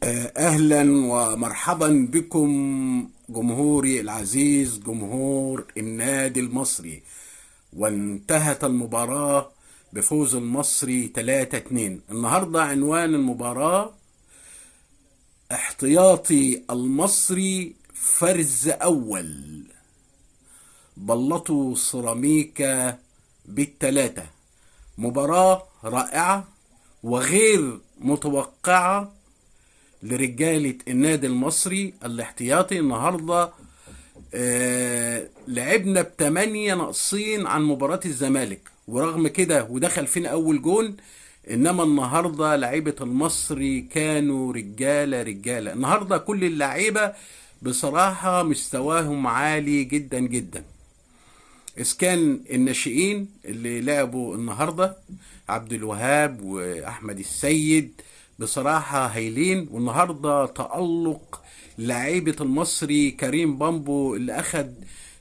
اهلا ومرحبا بكم جمهوري العزيز، جمهور النادي المصري. وانتهت المباراة بفوز المصري 3-2. النهارده عنوان المباراة: احتياطي المصري فرز اول، بلطوا سيراميكا بالثلاثة. مباراة رائعة وغير متوقعة لرجالة النادي المصري الاحتياطي. النهاردة لعبنا بتمانية ناقصين عن مباراة الزمالك، ورغم كده ودخل فينا أول جون. إنما النهاردة لعيبة المصري كانوا رجالة رجالة. النهاردة كل اللعيبة بصراحة مستواهم عالي جدا جدا. إسكان الناشئين اللي لعبوا النهارده، عبد الوهاب واحمد السيد، بصراحة هايلين. والنهارده تألق لعيبة المصري، كريم بامبو اللي اخد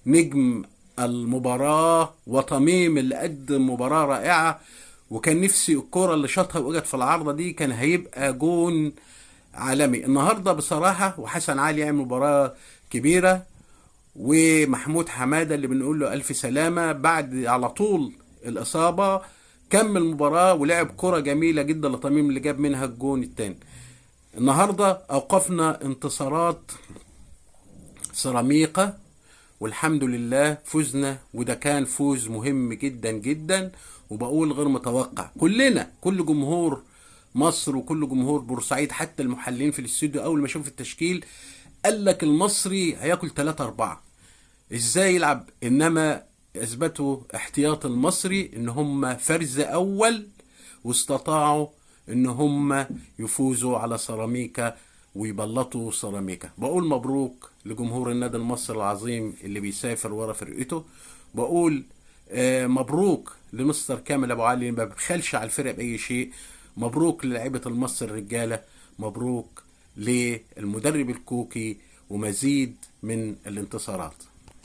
نجم المباراة، وتميم اللي قدم مباراة رائعة، وكان نفسي الكرة اللي شاطها وجت في العارضة دي كان هيبقى جون عالمي النهارده بصراحة. وحسن علي يعمل مباراة كبيرة، ومحمود حمادة اللي بنقول له ألف سلامة بعد على طول الإصابة، كمل المباراة ولعب كرة جميلة جدا لتميم اللي جاب منها الجون الثاني. النهاردة أوقفنا انتصارات سيراميكا والحمد لله فزنا، وده كان فوز مهم جدا جدا، وبقول غير متوقع. كلنا، كل جمهور مصر وكل جمهور بورسعيد، حتى المحللين في الاستوديو أول ما شافوا التشكيل قال لك المصري هياكل 3-4، ازاي يلعب؟ انما اثبتوا احتياط المصري ان هم فرز اول، واستطاعوا ان هم يفوزوا على سيراميكا ويبلطوا سيراميكا. بقول مبروك لجمهور النادي المصري العظيم اللي بيسافر ورا فرقته. بقول مبروك لمستر كامل ابو علي ما بخلش على الفرقة باي شيء. مبروك للاعيبه المصري الرجالة، مبروك للمدرب الكوكي، ومزيد من الانتصارات.